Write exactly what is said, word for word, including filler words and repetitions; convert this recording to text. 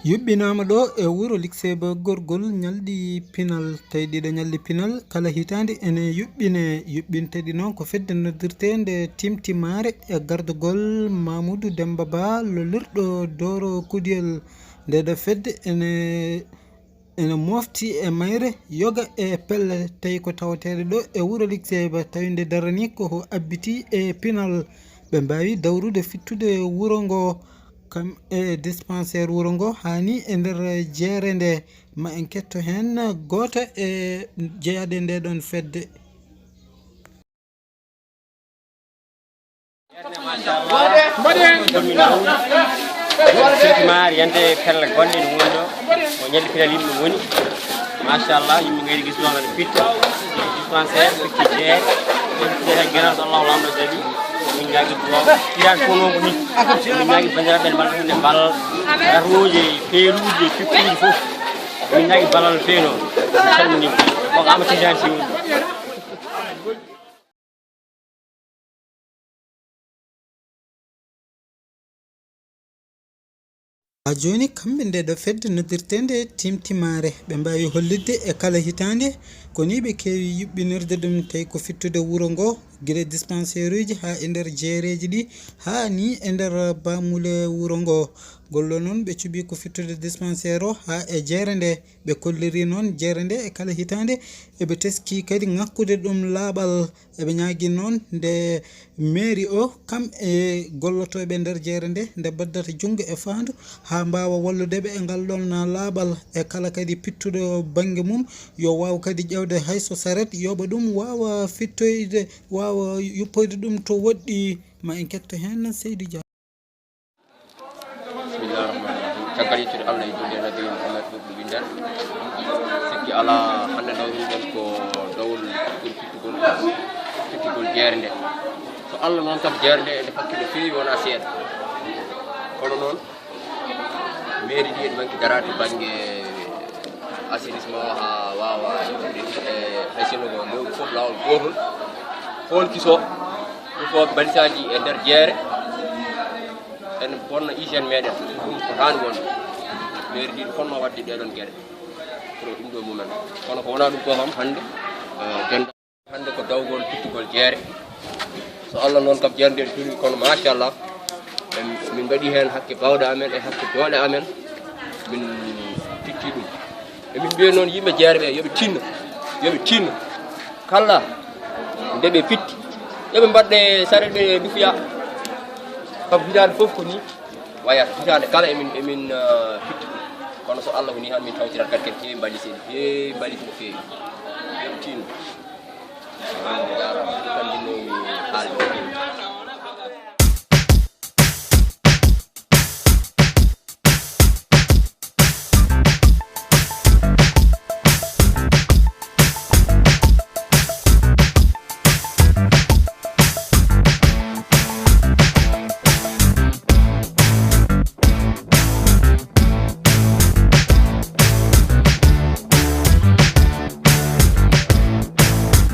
Yuɓɓinaama ɗo e wuro Likseeba Gorgol ñalɗi pinal, tawi ɗiɗo ñalɗi pinal kala hitaande ene yuɓɓine. Yuɓɓinte ɗi noon ko fedde noddirteende Timtimaare e gardagol Mamoudou Demba Ba, lollirɗo Doro Kudiyel. Nde ɗo fedde ene, ene mofti e mayre yoga e pelle, tawi ko tawateeɗo ɗo e wuro Likseeba, tawi nde darani ko o abbiti e pinal. Ɓe mbaawi dawrude fittude wuro ngo, kam e dispensaire wuro ngo, haa ni e nder jeere nde. Ma en ketto heen gooto e jeyaaɗe nde ɗon fedde. Mbaɗen. Mbaɗen. Sitti maar yante pelle gonɗe ɗum woni ɗo. Ko ñalli pinal yimɓe woni. Machallah, yimɓe ngari gis noon aɗa fitta. Dispensaire, fitti jeere. Fitti jeere, ganal ɗo Allah lamɗo jaɓi. Min ñaagi duwa. Iran kono ko ni. Min ñaagi bandiraɓe en mbalɗo hande mbal. Arooje, peeluuje, fittuuji fof. Min ñaagi balal feeno. Calmini. Ko ama tijani si woni. Haa jooni, kamɓe nde ɗo fedde noddirteende Timtimaare, ɓe mbaawi hollitde e kala hitaande ko nii ɓe keewi yuɓɓinirde ɗum, tawi ko fittude wuro ngo, gila dispensaire uji haa e nder jeereeji ɗi, haa nii e nder baamule wuro ngo. Gollo noon, ɓe cuɓii ko fittude dispensaire o haa e jeere nde. Ɓe kolliri noon jeere nde e kala hitaande, eɓe teskii kadi ŋakkude ɗum laaɓal. Eɓe ñaagii noon nde mairie o, kam e gollotooɓe nder jeere nde, nde baddata junngo e faandu haa mbaawa wallude ɓe e ngal ɗoon laaɓal. E kala kadi pittuɗo bannge mum, yo waaw kadi ƴeewde hay so saret yoɓa ɗum, waawa fittoyde, waawa yuppoyde ɗum to woɗɗi. Ma en ketto heen Seydi Dia. Bismillah rahman rahim. Caggal yettude Allah e julde e Nabi Muhammad ɓurɗo winndere. Sikki alaa, hannde dawruɗen ko dawol ɓuri fittugol, fittugol jeere nde. So Allah noon kam, jeere nde ene fakki no feewi, wonaa seeɗa. Kono noon, mairie ɗi ene manki daraade bannge assainissement o haa waawa yettude e hay sinno ko lewru fof laawol gootol. Foolki so ɗum fof balisaaji e nder jeere. Ene bonna hygiène meɗen, ɗum ko haani wonde. Mairie ndi fotnoo waɗde ɗee ɗoon geɗe pour ɗum ɗo mumen. Kono ko wonaa ɗum fof kam hannde, eh, denndaangal hannde ko dawgol fittugol jeere. So Allah noon kam, jeere nde en tuni, kono machallah, en, min mbaɗi heen hakke baawɗe amen e hakke doole amen, min fitti ɗum. Emin mbiya noon yimɓe jeere ɓe, yo ɓe tinno, yo ɓe tinno. Kala nde ɓe fitti, yo ɓe mbaɗ ɗe saret ɓe ndufoya. Sabu hitaande fof ko nii wayata. Hitaande kala emin, emin, ah, fitti. Kono so Allah ko nii tan min tawtirat kadi, kadi heewi mballi seeɗa, heewi mballi no feewi. Yo ɓe tinno. Jaaraama. Ɗum tan njinnoomi haalde.